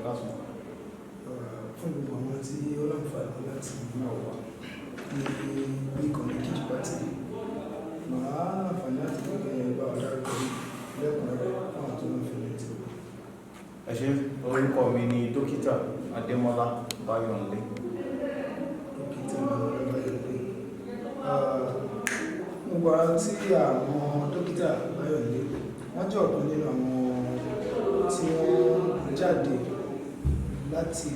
Káàsán. Fún gbogbo àwọn tí ó láǹfààní láti máa wà ní ìkànnì Kijìpá TV, màá láǹfààní láti fẹ́ kẹ́ ẹ bá wa dárúkọ yín lẹ́kùnrẹ́rẹ́ fáwọn tó ń fi létí. Ẹ ṣé, orúkọ mi ni Dókítà Adémọ́lá Báyọ̀nlé. Dókítà Báyọ̀nlé. Gbogbo ara tí àwọn Dókítà Báyọ̀nlé, wọ́n jẹ́ ọ̀kan nínú àwọn tí wọ́n jáde láti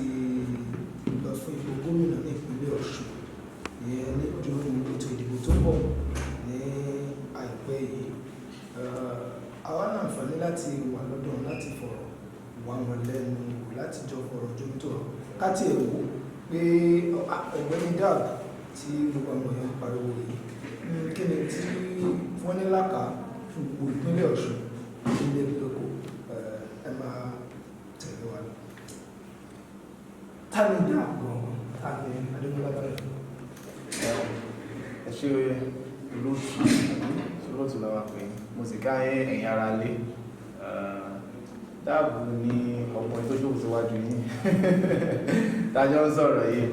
lọ fún ipò gómìnà ní ìpínlẹ̀ Ọ̀ṣun, ìyẹn ní ètò ìdìbò tó ń bọ̀ ní àìpẹ́ yìí. Àwa ní àǹfààní láti wà lọ́dọ̀ wọn láti fọ̀rọ̀ wá wọn lẹ́nu wò, láti jọ fọ̀rọ̀ jomitoro, ká tiẹ̀ wò pé ọ̀gbẹ́ni Dab tí gbogbo àwọn èèyàn ń pariwo yìí, kí ni tí wọ́n ní làkà fún gbogbo ìpínlẹ̀ Ọ̀ṣun nílé lóko? Ẹ máa tẹ̀lé wa lọ. Ta ni Dab gan-an? Ta ni Adémọ́lá Báyọ̀? Ẹ ṣé olóòtú, olóòtú lọ́wọ́ pé mo sì ká ẹ̀yin ará lé. Dáàbò ní ọkùnrin tó jókòó síwájú yín tájọ́ ń sọ̀rọ̀ yìí.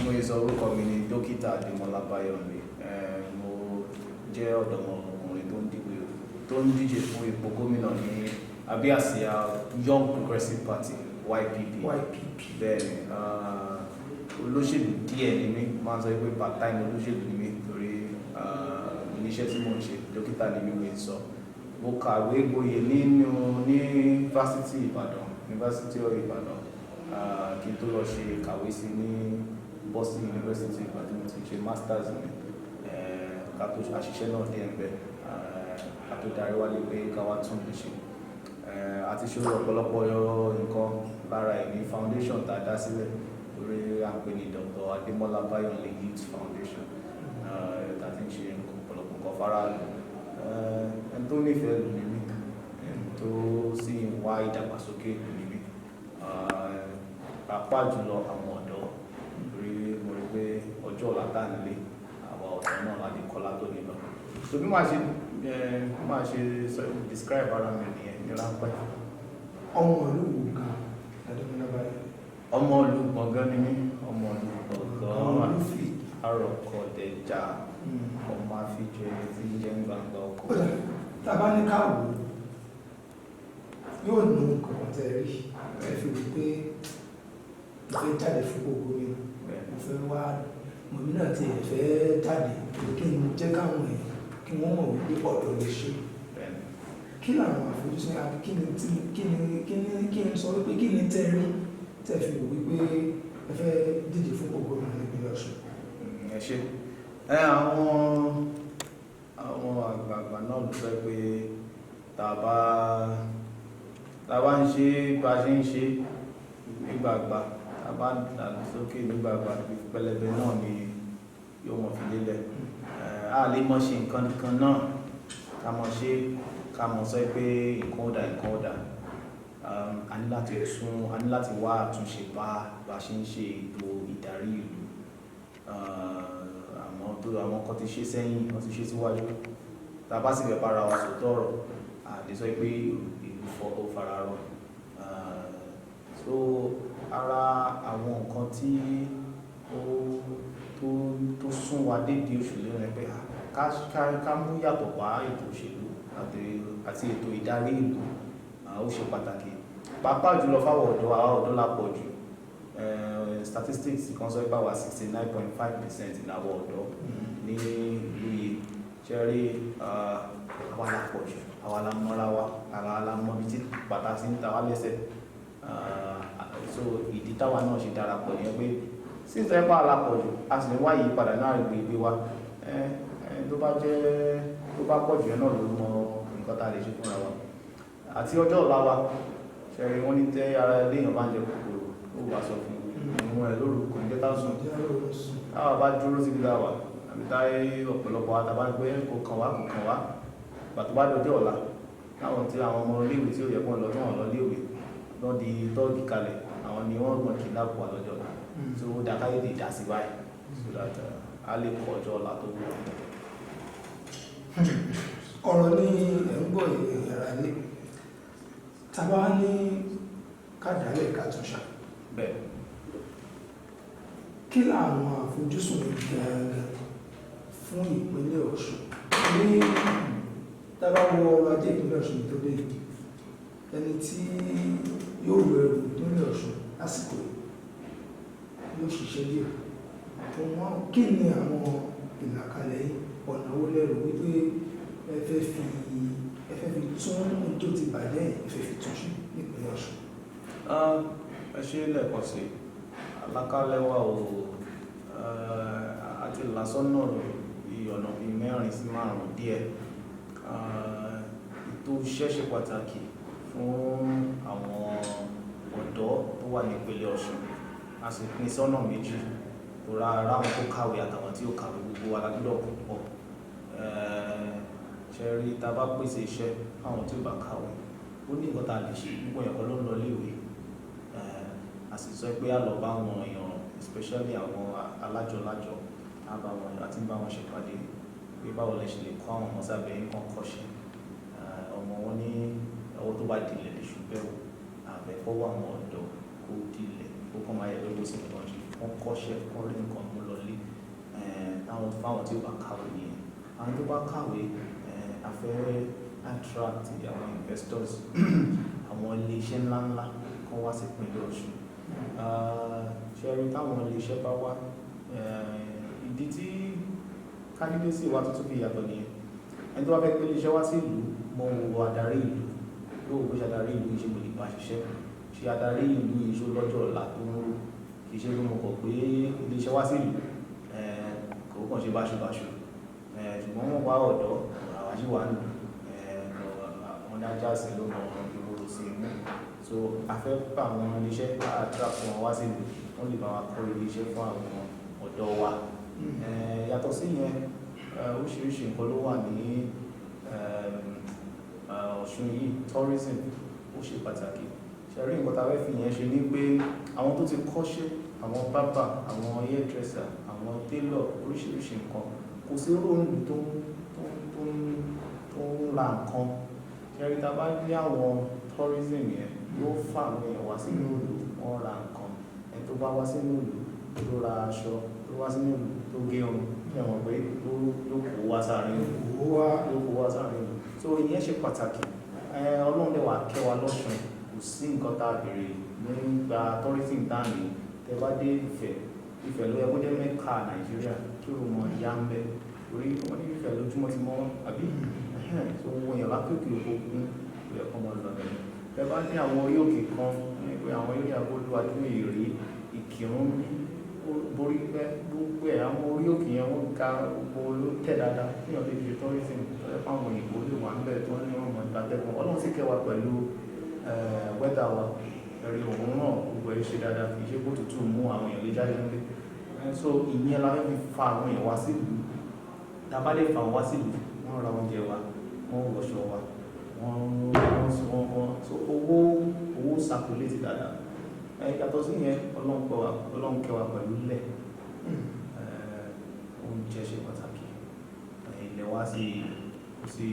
Mo yìí sọ, orúkọ mi ni Dókítà Adémọ́lá Báyọ̀nlé. Mo jẹ́ ọ̀dọ́mọkùnrin tó ń dìbò, tó ń díje fún ipò gómìnà ní abẹ́ àsíá Young Progressive Party, YPP. YPP. Bẹ́ẹ̀ni, olóṣèlú díẹ̀ ni mí. Máa ń sọ pé part time olóṣèlú ni mí torí oníṣẹ́ tí mò ń ṣe, dókítà ni mí. Mo ń sọ mo kàwé gboyè nínú ní fásitì Ìbàdàn, University of Ìbàdàn, kí n tó lọ ṣe kàwé sí ní Boston University, ìgbà tí mo ti ṣe masters mi. Ká tó àṣìṣe náà dé ẹ̀ bẹ́ẹ̀, ká tó darí wálé pé ká wá tún lè ṣe àti ṣe ọ̀pọ̀lọpọ̀ nǹkan lára ẹ̀ ní foundation tá a dá sílẹ̀ lórí, à ń pè ní Dr. Adémọ́lá Báyọ̀nlé Youth Foundation, tá a ti ń ṣe ọ̀pọ̀lọpọ̀ nǹkan faraàlú. Ẹni tó nífẹ̀ẹ́ ìlú ni mí, ẹni tó sì ń wá ìdàgbàsókè ìlú ni mí, pàápàá jùlọ àwọn ọ̀dọ́, torí mo rí pé ọjọ́ ọ̀la tá à ń lé, àwa ọ̀dọ́ náà la lè kọ́ látòní lọ. So bí màá ṣe sọ describe ara mi nìyẹn ní ráńpẹ́. Ọmọ ìlú wo gan Adémọ́lá Báyọ̀? Ọmọ ìlú Gbọ̀ngán ni mí, ọmọ ìlú Gbọ̀ngán. Olúfì. Àròkọ̀dẹ̀jà, ọmọ àfijọ tí ń jẹ́ ń gbangba ọkọ̀. Kódà tá a bá ní ká wò ó, yóò nu nǹkan kan tẹ́ rí ẹ fi wò pé mo fẹ́ jáde fún gómìnà, mo fẹ́ wá mọ̀mí náà ti ẹ̀ fẹ́ jáde kí n jẹ́ káwọn èèyàn kí wọ́n mọ̀ wípé ọ̀dọ́ lè ṣe. Kí làwọn àfojúsùn àbí kí ni tí kí ni kí ni kí n sọ wípé kí ni tẹ́ rí tẹ́ fi wò wípé ẹ fẹ́ díje fún gómìnà nípínlẹ̀ Ọ̀ṣun? Ẹ ṣe. Ẹ àwọn àgbààgbà náà ló sọ pé tá a bá ń ṣe bá a ṣe ń ṣe nígbàgbà, tá a bá dà sókè nígbàgbà, pẹlẹbẹ náà ni yóò mọ̀ fi lélẹ̀. A lè mọ̀ ṣe nǹkan kan náà, ká mọ̀ ṣe, ká mọ̀ sọ pé nǹkan ó dà, nǹkan ó dà. A ní láti wá àtúnṣe bá bá ṣe ń ṣe ètò ìdarí ìlú. Àwọn tó àwọn kan ti ṣe sẹ́yìn, wọ́n ti ṣe síwájú. Tá a bá sì fẹ́ bára wa sòótọ́ ọ̀rọ̀, a lè sọ pé ìlú fọ́ ó fara rọ. So ara àwọn nǹkan tí ó tó sún wa dédé òṣèlú rẹ̀ pé ká mú yàtọ̀ bá ètò òṣèlú àti ètò ìdarí ìlú, ó ṣe pàtàkì, pàápàá jùlọ fáwọn ọ̀dọ́. Àwọn ọ̀dọ́ la pọ̀ jù. Statistics kan sọ pé àwa 69.5% ní àwọn ọ̀dọ́ ní ìlú yìí. Ṣe rí, àwa la pọ̀ jù, àwa la mọ́ra wa, àwa la mọ ibi tí bàtà sí ń ta wá lẹ́sẹ̀. So ìdí táwa náà ṣe darapọ̀ nìyẹn pé sísọ ẹ̀ pa la pọ̀ jù, a sì ń wá ìyípadà náà ìgbé wa. Tó bá jẹ́ tó bá pọ̀ jù yẹn náà ló mọ nǹkan tá a lè ṣe fúnra wa àti ọjọ́ ọ̀la wa. Ṣe rí, wọ́n ní tẹ́ ara léèyàn bá ń jẹ kòkòrò, ó wà sọ fún ìwọ̀n ẹ̀ lóru, kò ní jẹ́ ká sùn. Táwa bá dúró síbi táwa àbí táyé ọ̀pọ̀lọpọ̀ àtàbá pé kò kàn wá, kò kàn wá, gbà tó bá dọjọ́ ọ̀la, láwọn tí àwọn ọmọ iléèwé tí ó yẹ kó lọ tí wọ́n lọ iléèwé lọ́ di tọ́ọ̀gì kalẹ̀, àwọn ni wọ́n gbọ́n kidnap wà lọ́jọ́ ọ̀la. So ó dá káyé lè dá sí báyìí so that a lè kọ ọjọ́ ọ̀la tó wù. Ọ̀rọ̀ ní ẹ̀ ń gbọ́ ìyàrá ilé tàbá ní. Kádàálẹ̀ kàtúnṣà. Bẹ́ẹ̀. Kí làwọn àfojúsùn yìí gangan fún ìpínlẹ̀ Ọ̀ṣun ní tábà wọ ọrọ̀ ajé ìpínlẹ̀ Ọ̀ṣun tó dé yìí? Ẹni tí yóò rọ ẹrù ìpínlẹ̀ Ọ̀ṣun lásìkò yìí yóò ṣiṣẹ́ díẹ̀ fún wọn. Kí ni àwọn ìlàkalẹ̀ yìí? Ọ̀nà wo lẹ́rù wípé ẹ fẹ́ fi tún ohun tó ti bàjẹ́ yìí, ẹ fẹ́ fi tún ṣe nípínlẹ̀ Ọ̀ṣun? Ah, ẹ ṣe lẹ́ẹ̀kan sí àlàkalẹ̀ wa o. Àti làsọ́nà bí ọ̀nà bíi mẹ́rin sí márùn-ún díẹ̀. Ah, ètò iṣẹ́ ṣe pàtàkì fún àwọn ọ̀dọ́ tó wà nípínlẹ̀ Ọ̀ṣun. A sì pín sọ́nà méjì tó ra ara àwọn tó kàwé àtàwọn tí ó kàwé. Gbogbo wa la gbọ́dọ̀ kó pọ̀. Ṣe rí, tá a bá pèsè iṣẹ́ fáwọn tí ó bá kàwé, ó ní nǹkan tá a lè ṣe. Gbogbo èèyàn kan ló ń lọ iléèwé. A sì sọ pé a lọ bá àwọn èèyàn, especially àwọn alájọlájọ, a bá wọn àti bá wọn ṣèpàdé pé báwo lẹ ṣe lè kọ́ àwọn ọmọ sábẹ́ yín kan kọ́ṣẹ́. Ọmọ wọn ní ọwọ́ tó bá dilẹ̀ lè ṣùgbẹ́ o àbẹ̀kọ́wọ́ àwọn ọ̀dọ́ kó dilẹ̀, kó kàn máa yẹ lóko sí nǹkan ṣe, wọ́n kọ́ṣẹ́, kọ́ rí nǹkan mú lọlé. Táwọn fáwọn tí ó bá kàwé nìyẹn. Àwọn tó bá kàwé, a fẹ́ attract àwọn investors, àwọn ilé-iṣẹ́ ńláńlá kan wá sí ìpínlẹ̀ Ọ̀ṣun. Ṣe rí, táwọn ilé-iṣẹ́ bá wá, ìdí tí candidacy wa tuntun fi yàtọ̀ nìyẹn. Ẹni tó bá fẹ́ gbé ilé-iṣẹ́ wá sí ìlú, mọ wo adarí ìlú yóò wò bó ṣe adarí ìlú yìí ṣe mo lè bá ṣiṣẹ́, ṣe adarí ìlú yìí ṣó lọ́jọ́ ọ̀la tó ń rò. Kì í ṣe pé mo kọ̀ pé ilé-iṣẹ́ wá sí ìlú, kò kàn ṣe báṣubàṣu. Ṣùgbọ́n wọ́n wá ọ̀dọ́ àwa ṣì wà nù wọn ní ajá sí ló mọ ìwúrò sí imú. So a fẹ́ bá àwọn ilé-iṣẹ́ attract wọn wá sí ìlú, wọ́n lè bá wa kọ́ ilé-iṣẹ́ fún àwọn ọ̀dọ́ wa. Yàtọ̀ sí yẹn, oríṣiríṣi nǹkan ló wà ní Ọ̀ṣun yìí. Tourism ó ṣe pàtàkì. Ṣe rí, nǹkan tá a fẹ́ fi yẹn ṣe ni pé àwọn tó ti kọ́ṣẹ́, àwọn barber, àwọn hairdresser, àwọn tailor, oríṣiríṣi nǹkan, kò sí róòlù tó ń ra nǹkan. Ṣe rí, tá a bá ní àwọn tourism yẹn, yóò fà àwọn èèyàn wá sínú ìlú, wọ́n ra nǹkan. Ẹni tó bá wá sínú ìlú, tó ra aṣọ, tó wá sínú ìlú, tó gé irun, ṣe mọ̀ pé yóò kó wá sáàrin ìlú? Owó wá. Yóò kó wá sáàrin ìlú. So ìyẹn ṣe pàtàkì. Ọlọ́run dẹ̀ wá kẹ́ wa lọ́ṣun. Kò sí nǹkan tá a béèrè nígbà tourism tá a ní. Tẹ bá dé Ifẹ̀, Ifẹ̀ ló yẹ kó jẹ́ Mẹ́kà Nàìjíríà, kí o mọ̀ ìyá ń bẹ̀ orí wọ́n ní Ifẹ̀ lójúmọ́ ti mọ́ àbí. So wọ́n yàn látòkè òkun ló yẹ kó mọ lọ bẹ̀rẹ̀. Tẹ bá ní àwọn orí òkè kan ní pé àwọn orí Agolo, Adó, Èrè, Ìkìrun bí borí pẹ́, gbogbo ẹ̀, àwọn orí òkè yẹn, wọ́n ga, gbogbo ló tẹ̀ dáadáa fún lè fi tourism tó yẹ fáwọn òyìnbó lè wà níbẹ̀ tó ní wọn mọ̀ ìgbàtẹ́gùn. Ọlọ́run sì kẹ́ wa pẹ̀lú weather wa. Ẹ̀rí òun náà, gbogbo ẹ̀ ṣe dáadáa, kì í ṣe kó tutù mú àwọn èèyàn lè jáde nílé. So ìyẹn la fẹ́ fi fa àwọn èèyàn wá sílùú. Tá a bá lè fa wọn wá sílùú, wọ́n ra oúnjẹ wa, wọ́n wọṣọ wa, wọ́n so owó circulate dáadáa. Yàtọ̀ sí yẹn, Ọlọ́run kẹ́ wa pẹ̀lú ilẹ̀. Oúnjẹ ṣe pàtàkì. Ilẹ̀ wa sì ó sì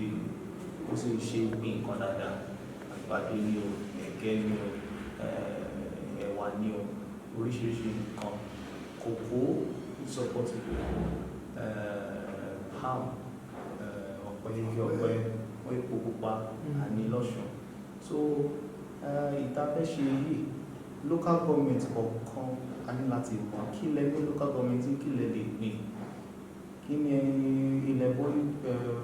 ó sì ṣe gbìn nǹkan dáadáa. Àgbàdo ni o, ẹ̀gẹ́ ni o, ẹ̀wà ni o, oríṣiríṣi nǹkan, kòkó support kòkó, palm, ọ̀pẹ, igi ọ̀pẹ, epo pupa àní lọ́ṣun. So ìta fẹ́ ṣe yìí, local government kọ̀ọ̀kan, a ní láti mọ̀ kí lẹ ní local government, kí lẹ lè gbìn, kí ni ilẹ̀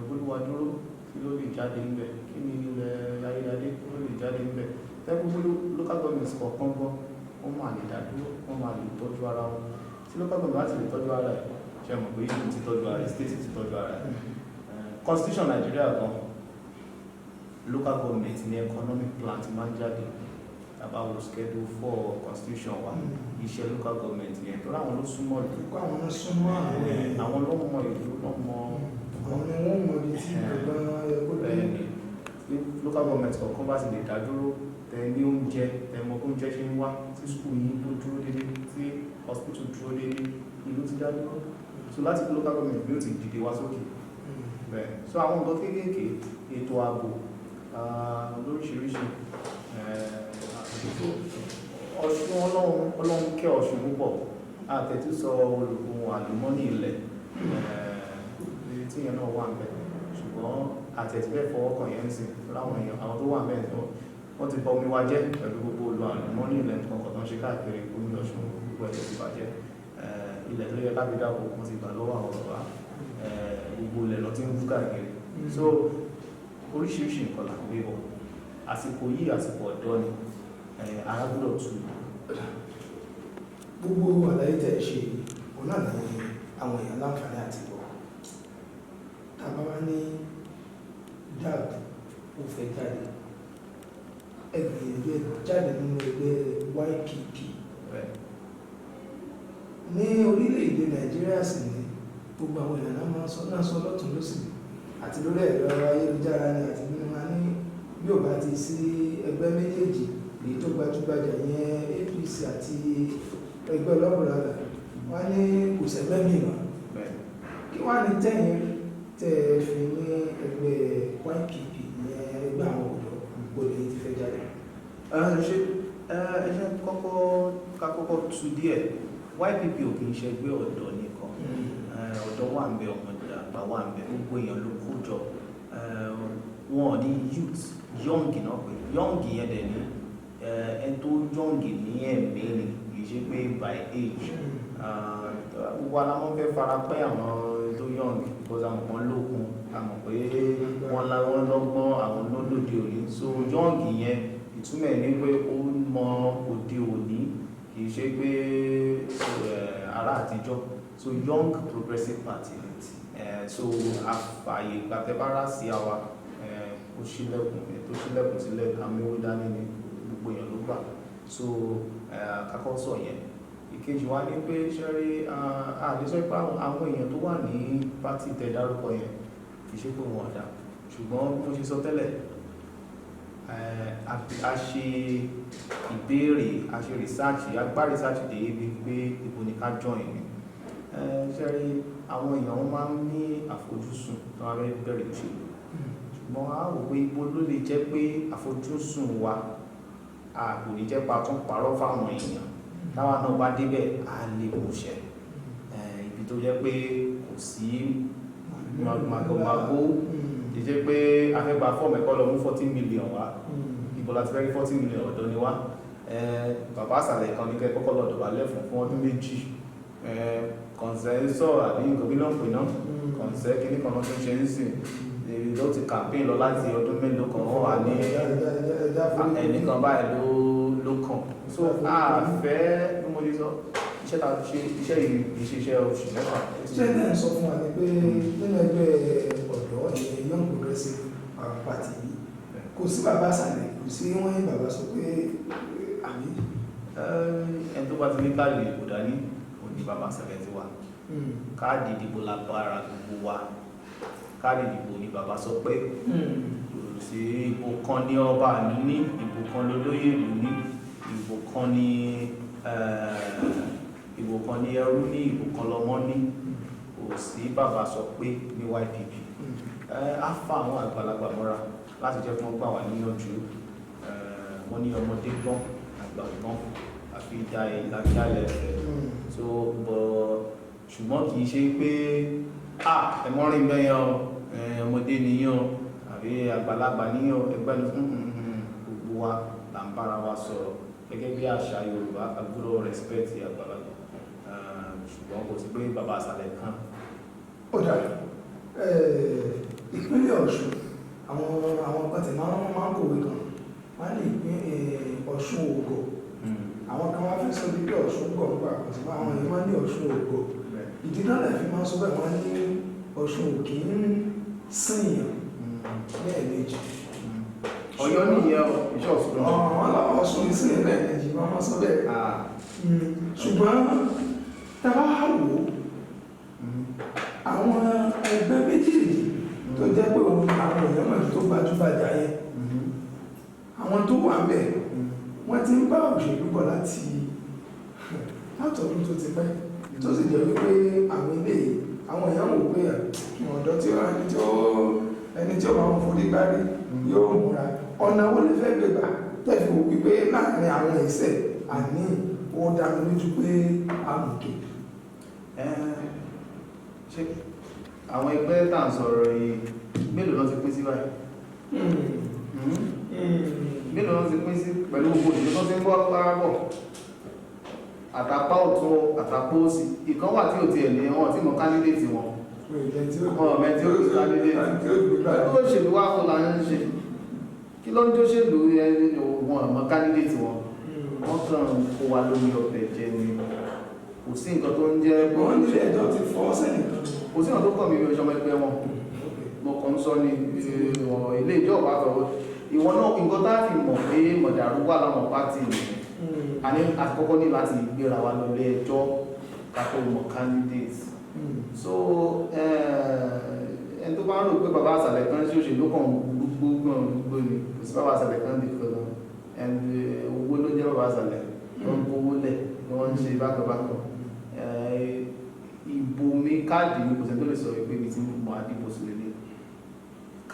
Bólúwadúró, kí ló lè jáde ńbẹ̀, kí ni ilẹ̀ Ayédáadé, kí ló lè jáde ńbẹ̀. Tẹ́kù local government kọ̀ọ̀kan gan, wọ́n máa lè dá dúró, wọ́n máa lè tọ́jú ara wọn. Tí local government bá ti lè tọ́jú ara ẹ̀, ṣe mọ̀ pé ìlú ti tọ́jú ara ẹ̀, state ti tọ́jú ara ẹ̀. Constitution Nigeria gan, local government ní economic plan ti máa ń jáde. Tá bá wo schedule 4 constitution wa, iṣẹ́ local government yẹn tó láwọn ló súnmọ́ ìlú. Kó àwọn náà súnmọ́ àwọn èèyàn. Àwọn ló mọ ìlú, ló mọ. Àwọn ni wọ́n mọ ibi tí ìjọba yẹ kó dé. Bẹ́ẹ̀ ni. Tí local government kọ̀ọ̀kan bá ti lè dá dúró, tẹ ní oúnjẹ, tẹ mọ bí oúnjẹ ṣe ń wá, tí school yín tó dúró déédéé, tí hospital dúró déédéé, ìlú ti dá dúró. So láti local government bí ó ti dìde wá sókè bẹ́ẹ̀. So àwọn nǹkan kéékèèké, ètò ààbò lóríṣiríṣi. So Ọ̀ṣun, Ọlọ́run kẹ́ Ọ̀ṣun púpọ̀. Àtẹ̀tí sọ olùkún àlùmọ́nì ilẹ̀ ibi tí yẹn náà wà ń bẹ̀, ṣùgbọ́n àtẹ̀tí fẹ́ fọwọ́ kàn yẹn ń sìn láwọn èèyàn, àwọn tó wà ń bẹ̀ ní wọ́n ti bọ omi wa jẹ́ pẹ̀lú gbogbo olú àlùmọ́nì ilẹ̀ nǹkan kan tó ń ṣe káàkiri. Omi Ọ̀ṣun gbogbo ẹ̀ ti bàjẹ́. Ilẹ̀ tó yẹ ká fi dáko, wọ́n ti gbà lọ́wọ́ àwọn bàbá. Gbogbo ilẹ̀ lọ ti ń wú káàkiri. So oríṣiríṣi nǹkan là ń gbé bọ̀. Àsìkò yìí, àsìkò ọ̀dọ́ ni. Ara gbọ́dọ̀ tù. Gbogbo àlàyé tẹ̀ ṣe, òun náà ní àwọn èèyàn láǹfààní àti gbọ́. Tá a bá wá ní DAP ó fẹ́ jáde, ẹ gbìyànjú ẹ jáde nínú ẹgbẹ́ YPP. Bẹ́ẹ̀. Ní orílẹ̀-èdè Nàìjíríà sì ni gbogbo àwọn èèyàn náà máa ń sọ náà sọ lọ́tún lọ́sì àti lórí ẹ̀rọ ayélujára ni àti nínú wa ní bí ò bá ti sí ẹgbẹ́ méjèèjì èyí tó gbajúgbajà yẹn, APC àti ẹgbẹ́ ọlọ́pàá, wọ́n ní kò sẹ́gbẹ́ míì mọ́. Bẹ́ẹ̀. Kí wá ní tẹ́yìn tẹ́ ẹ fi ní ẹgbẹ́ YPP yẹn, ẹgbẹ́ àwọn ọ̀dọ́ gbọ́dọ̀ yìí ti fẹ́ jáde? Ẹ ṣe ẹ ṣe kọ́kọ́ ká kọ́kọ́ tu díẹ̀. YPP ò kì í ṣe ẹgbẹ́ ọ̀dọ́ nìkan. Ọ̀dọ́ wà ń bẹ, ọmọdé, àgbà wà ń bẹ, gbogbo èèyàn ló kó jọ. Wọn ní youth, young náà pé young yẹn dẹ̀ ní ẹni tó young ní ẹ̀mí ni, kì í ṣe pé by age. Gbogbo alamọ fẹ́ fara pẹ́ àwọn tó young because àwọn kan lókun, a mọ̀ pé wọ́n la wọ́n lọ́gbọ́n, àwọn ló lóde òní. So young yẹn, ìtumọ̀ ẹ̀ ní pé ó mọ òde òní, kì í ṣe pé ará àtijọ́. So Young Progressive Party. So àfààyè gbàtẹ́bára sí àwa ó ṣílẹ̀kùn tó ṣílẹ̀kùn sílẹ̀, amẹ́wé dání ni, gbogbo èèyàn ló gbà. So kakọ́ sọ yẹn. Ìkejì wa ní pé ṣẹ́rí a lè sọ pé àwọn èèyàn tó wà ní party tẹ dárúkọ yẹn, kì í ṣe pé wọn ọ̀dà, ṣùgbọ́n bí mo ṣe sọ tẹ́lẹ̀, a ṣe ìbéèrè, a ṣe research, a gbá research dé ibi pé ibo ni ká join ni. Ṣẹ́rí àwọn èèyàn, wọn máa ń ní àfojúsùn tó wá fẹ́ bẹ̀rẹ̀ òṣèlú, ṣùgbọ́n a wò pé ibo ló lè jẹ́ pé àfojúsùn wa a kò ní jẹ́ pa tún parọ́ fáwọn èèyàn, táwa náà bá débẹ̀ á lè múṣẹ. Ibi tó jẹ́ pé kò sí màgòmágó, kì í ṣe pé a fẹ́ gba fọ́ọ̀mù ẹ̀kọ́ lọ mú 40 million wá. Ibo láti fẹ́ rí 40 million? Ọ̀dọ́ ni wá. Bàbá àsàlẹ̀ kan ní kẹ́ kọ́kọ́ lọ dọ̀bálẹ̀ fún ọdún 2. Consensus àbí nǹkan kí ló ń pè náà, consent kí ní kan náà tó ń ṣe ń sìn, èyí ló ti campaign lọ láti ọdún mélòó kan, wọ́n wà ní ẹnìkan báyìí ló kàn. So a fẹ́, bí mo ṣe sọ, iṣẹ́ ta ṣe, iṣẹ́ yìí kì í ṣe iṣẹ́ oṣù 6. Ṣé náà sọ fún wa ni pé nínú ẹgbẹ́ ọ̀dọ́ ìyẹn Young Progressive Party yìí, kò sí bàbá àsàlẹ̀, kò sí wọ́n ní bàbá sọ pé àbí? Ẹni tó bá ti ní káàdì ìdìbò dání, ò ní bàbá àsàlẹ̀ ti wà. Káàdì ìdìbò lágbára gbogbo wa. Káàdì ìdìbò ni bàbá sọ pé kò sí. Ìbò kan ní ọba ìlú ní, ìbò kan lólóyè ìlú ní, ìbò kan ní ẹrú ní, ìbò kan lọmọ ní. Kò sí bàbá sọ pé ní YPP. Á fa àwọn àgbàlagbà mọ́ra láti jẹ́ kí wọ́n gbà wá níyànjú. Wọ́n ní ọmọdé gbọ́n, àgbà gbọ́n, àfi ìjà ìlàjálẹ̀ ẹ̀fẹ̀. So bọ̀, ṣùgbọ́n kì í ṣe pé ah, ẹ mọ́rin bẹ́yẹn o, ọmọdé nìyẹn o àbí àgbàlagbà nìyẹn o, ẹgbẹ́ ní gbogbo wa là ń bára wa sọ̀rọ̀ gẹ́gẹ́ bí àṣà Yorùbá. A gbọ́dọ̀ respect àgbàlagbà, ṣùgbọ́n kò sí pé bàbá àṣàlẹ̀ kan. Ó dà, ìpínlẹ̀ Ọ̀ṣun, àwọn kan tí máa ń kòwé kan, wọ́n á ní ìpín Ọ̀ṣun ògọ̀. Àwọn kan wá fẹ́ sọ bí pé Ọ̀ṣun gọ̀ nípa àkọsí, àwọn èèyàn máa ń ní Ọ̀ṣun ògọ̀. Ìdí náà lè fi máa ń sọ bẹ́ẹ̀, wọ́n ní Ọ̀ṣun ò kì í sìnyàn lẹ́ẹ̀mejì. Ọ̀yọ́ nìyẹn o, iṣẹ́ Ọ̀ṣun náà. Ọ̀hún làwọn Ọ̀ṣun sìnyàn lẹ́ẹ̀mejì, wọ́n máa sọ bẹ́ẹ̀. Ṣùgbọ́n tá a bá wò ó, àwọn ẹgbẹ́ méjèèjì tó jẹ́ pé òun àwọn èèyàn mọ̀ tó gbajúgbajà yẹn, àwọn tó wà ń bẹ̀, wọ́n ti ń bá òṣèlú bọ̀ láti látọdún tó ti pẹ́, tó sì jẹ́ wípé àwọn ilé àwọn èèyàn wò pé ọ̀dọ́ tí ó ẹni tí ó máa ń forí gbárí yóò múra. Ọ̀nà wo lè fẹ́ gbé gbà? Tẹ́fì wò wípé láàrin àwọn ẹ̀sẹ̀ àní ó dá mi lójú pé amòkè. Ṣé àwọn ẹgbẹ́ tá à ń sọ̀rọ̀ yìí, mélòó ló ti pín sí báyìí? Mélòó ló ti pín sí pẹ̀lú gbogbo òṣèlú tó ti ń bọ́ bọ̀ àtàpá ọ̀tún, àtàpá òsì? Ìkan wà tí ò tiẹ̀ ní wọn tí mọ candidate wọn, ọmọ ẹ̀ tí ó ti candidate. Pẹ̀lú òṣèlú wa kó la ń ṣe, kí ló ń jó ṣèlú wọn ọmọ candidate wọn? Wọ́n kàn ń kó wa lórí ọbẹ̀ jẹ ni. Kò sí nǹkan tó ń jẹ́ Wọ́n nílé ẹjọ́ ti fọ́ sẹ́nìkan. Kò sí nǹkan tó kàn mí bí ọmọ ẹgbẹ́ wọn. Mo kàn ń sọ ní ọ̀rọ̀ ilé ìjọba àfọwọ́ ìwọ náà. Nǹkan tá a fi mọ̀ pé mọ̀dàrú wà láwọn party ni, a ní àkọ́kọ́ ní láti gbéra wa lọ ilé ẹjọ́ ká tó mọ̀ candidate. So ẹni tó bá ń rò pé bàbá àsàlẹ̀ kan ṣe òṣèlú kan gbogbo gbogbo ni, kò sí bàbá àsàlẹ̀ kan di kan. Ẹni owó ló jẹ́ bàbá àsàlẹ̀, wọ́n ń kówó lẹ̀ ni wọ́n ń ṣe bákan bákan. Ìbò mi, káàdì mi, kò sẹ́ni tó lè sọ pé ibi tí mo á dìbò sí lélẹ̀.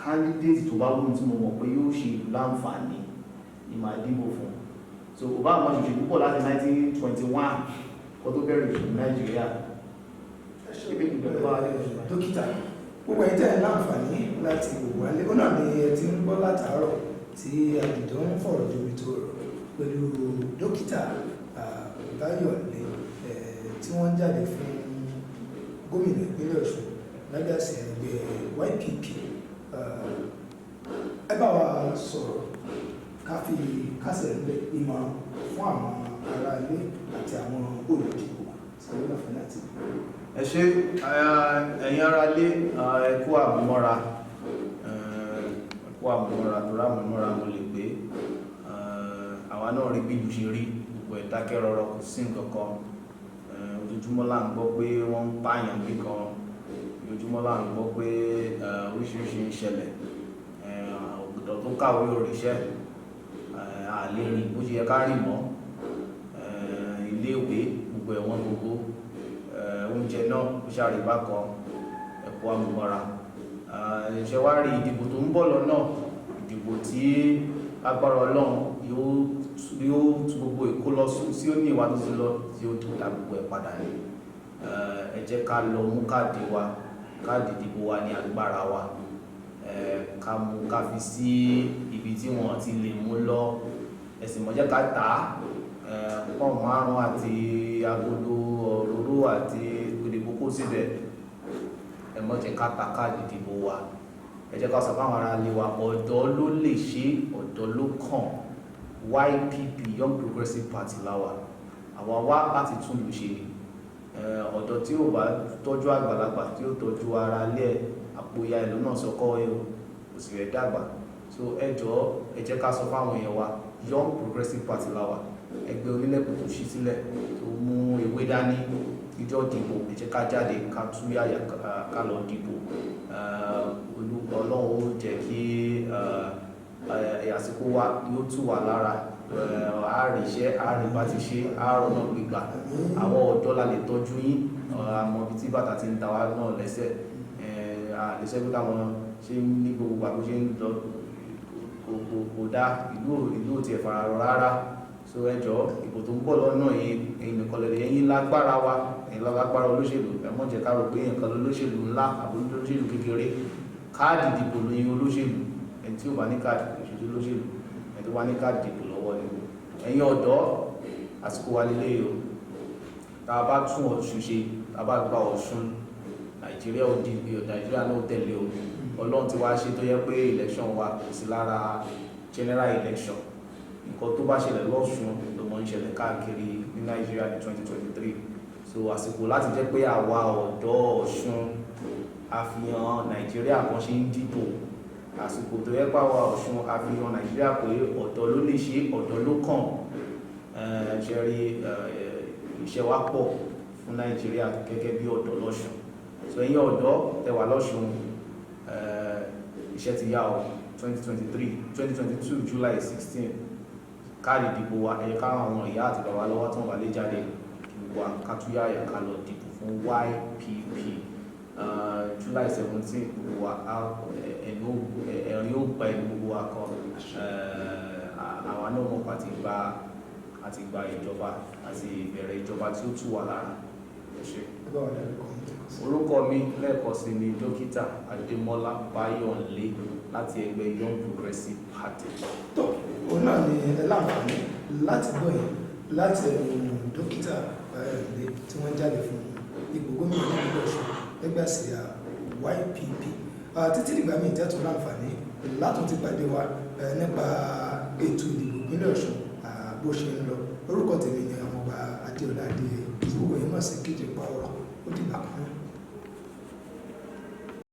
Candidate tó bá wù mí, tí mo mọ̀ pé yóò ṣe ìlú láǹfààní ni màá dìbò fún. So kò bá àwọn ṣòṣèlú pọ̀ láti 1921 kó tó bẹ̀rẹ̀ òṣèlú Nàìjíríà. Dókítà, gbogbo ẹ̀yin tẹ́ ẹ̀ láǹfààní láti wò wálé, ó náà ni ẹ ti ń gbọ́ látàárọ̀ tí àdìjọ ń fọ̀rọ̀ jomi tó rọ̀ pẹ̀lú Dókítà Báyọ̀lé, tí wọ́n ń jáde fún gómìnà ìpínlẹ̀ Ọ̀ṣun lábẹ́ àsíá ẹgbẹ́ YPP. Ẹ bá wa sọ̀rọ̀ ká fi kásẹ̀ ńlẹ̀, ìmọ̀ràn fún àwọn ará ilé àti àwọn olùdìbò sọ̀rọ̀ láǹfààní àti. Ẹ ṣé, ẹ̀yin ará ilé, ẹ kú àmúmọ́ra, ẹ kú àmúmọ́ra tó rámúmọ́ra. Mo lè pé àwa náà rí bí ìlú ṣe rí, gbogbo ẹ̀ dákẹ́ rọ́rọ́, kò sí nǹkan kan. Ojoojúmọ́ là ń gbọ́ pé wọ́n ń pààyàn bí kan, ojoojúmọ́ là ń gbọ́ pé oríṣiríṣi ń ṣẹlẹ̀. Ọ̀dọ́ tó kàwé ò ríṣẹ́, a lè rìn bó ṣe yẹ ká rìn mọ́, iléèwé gbogbo ẹ̀wọ̀n gbogbo, oúnjẹ náà ó ṣàríbá kan. Ẹ̀kọ́ àmúmọ́ra ṣe wá rí ìdìbò tó ń bọ̀ lọ́nà, ìdìbò tí agbára Ọlọ́run yóò tú gbogbo ìkólọ sí ó ní ìwà tó ti lọ tí ó dá gbogbo ẹ̀ padà ní. Ẹ jẹ́ ká lọ mú káàdì wa, káàdì ìdìbò wa ní agbára wa. Ká mú ká fi sí ibi tí wọ́n ti lè mú lọ. Ẹ sì mọ̀ jẹ́ ká tà á, pọ́n 5 àti agolo òróró àti ìdìbò kó síbẹ̀. Ẹ mọ̀ jẹ́ ká ta káàdì ìdìbò wa. Ẹ jẹ́ ká sọ fáwọn ará ilé wa, ọ̀dọ́ ló lè ṣe, ọ̀dọ́ ló kàn. YPP, Young Progressive Party láwa, àwa wá láti tún ìlú ṣe ni. Ọ̀dọ́ tí ò bá tọ́jú àgbàlagbà, tí ó tọ́jú ara ilé ẹ̀, àpò ìyá ìlú náà sọkọ́ ẹ o, kò sì rẹ̀ dàgbà. So ẹ jọ̀ọ́, ẹ jẹ́ ká sọ fáwọn èèyàn wa, Young Progressive Party láwa, ẹgbẹ́ onílẹ̀kùn tó ṣí sílẹ̀, tó mú ewé dání. Ìjọ dìbò, ẹ jẹ́ ká jáde, ká tú yàyà, ká lọ dìbò. Ọlọ́run ó jẹ́ kí àsìkò wa yóò tù wá lára, á rí iṣẹ́, á rí bá ti ṣe, á rọ̀nà gbígbà. Àwọn ọ̀dọ́ la lè tọ́jú yín. Àmọ́ ibi tí bàtà ti ń ta wá náà lẹ́sẹ̀, a lè ṣe pé táwọn ṣe ń ní gbogbo àbó ṣe ń lọ kò dá ìlú ò tiẹ̀ fararọ rárá. So ẹ jọ̀ọ́, ìbò tó ń bọ̀ lọ́nà yìí, ẹ̀yin nìkan lè, ẹ̀yin lágbára wa, ẹ̀yin lágbára olóṣèlú. Ẹ mọ̀ jẹ́ ká rò pé nǹkan olóṣèlú ńlá àbí olóṣèlú kékeré. Káàdì ìdìbò lóyin olóṣèlú. Ẹni tí ò bá ní káàdì òṣèlú olóṣèlú, ẹni tó bá ní káàdì ìdìbò lọ́wọ́ ni. Ẹ̀yin ọ̀dọ́, àsìkò wa lélẹ́yìí o. Tá a bá tún Ọ̀ṣun ṣe, tá a bá gba Ọ̀ṣun, Nàìjíríà ó di Nàìjíríà náà ó tẹ̀lé o. Ọlọ́run ti wá ṣe tó yẹ pé election wa kò sí lára general election. Nǹkan tó bá ṣẹlẹ̀ lọ́ṣun ló mọ̀ ń ṣẹlẹ̀ káàkiri ní Nàìjíríà ní 2023. So àsìkò láti jẹ́ pé àwa ọ̀dọ́ Ọ̀ṣun àfihàn Nàìjíríà kan ṣe ń dìbò, àsìkò tó yẹ pé àwa Ọ̀ṣun àfihàn Nàìjíríà pé ọ̀dọ́ ló lè ṣe, ọ̀dọ́ ló kàn. Ṣe rí iṣẹ́ wa pọ̀ fún Nàìjíríà gẹ́gẹ́ bí ọ̀dọ́ lọ́ṣun. So ẹ̀yin ọ̀dọ́ tẹ́ wà lọ́ṣun, iṣẹ́ ti yá o. 2023, 2022 July 16, káàdì ìdìbò wa, ẹ̀yẹ ká ràn àwọn ìyá àti bàbá lọ́wọ́ tí wọ́n bá lè jáde, kí gbogbo wa ká tú yáyà ká lọ dìbò fún YPP. July 17, gbogbo wa ẹ̀rín ó gba ẹnu gbogbo wa kan. Àwa náà mọ̀ pé àti gba ìjọba àti ìbẹ̀rẹ̀ ìjọba tí ó tù wá lára. Ẹ ṣé. Ẹ bá wa dárúkọ yín lẹ́ẹ̀kan sí. Orúkọ mi lẹ́ẹ̀kan sí ni Dókítà Adémọ́lá Báyọ̀nlé láti ẹgbẹ́ Young Progressive Party. Tó òun náà ni ẹ láǹfààní láti gbọ́ yẹn láti ẹnu Dókítà Báyọ̀lé tí wọ́n jáde fún ipò gómìnà nípínlẹ̀ Ọ̀ṣun lẹ́gbẹ́ àsíá YPP. Títí dìgbà míì tẹ́tù láǹfààní látún ti pàdé wa nípa ètò ìdìbò ìpínlẹ̀ Ọ̀ṣun, bó ṣe ń lọ, orúkọ tèmi ni Ọmọọba Adéọlá Adéyẹyẹ tí gbogbo yín mọ̀ sí Kéje Pa Ọ̀rọ̀. Ó dìgbà kan náà.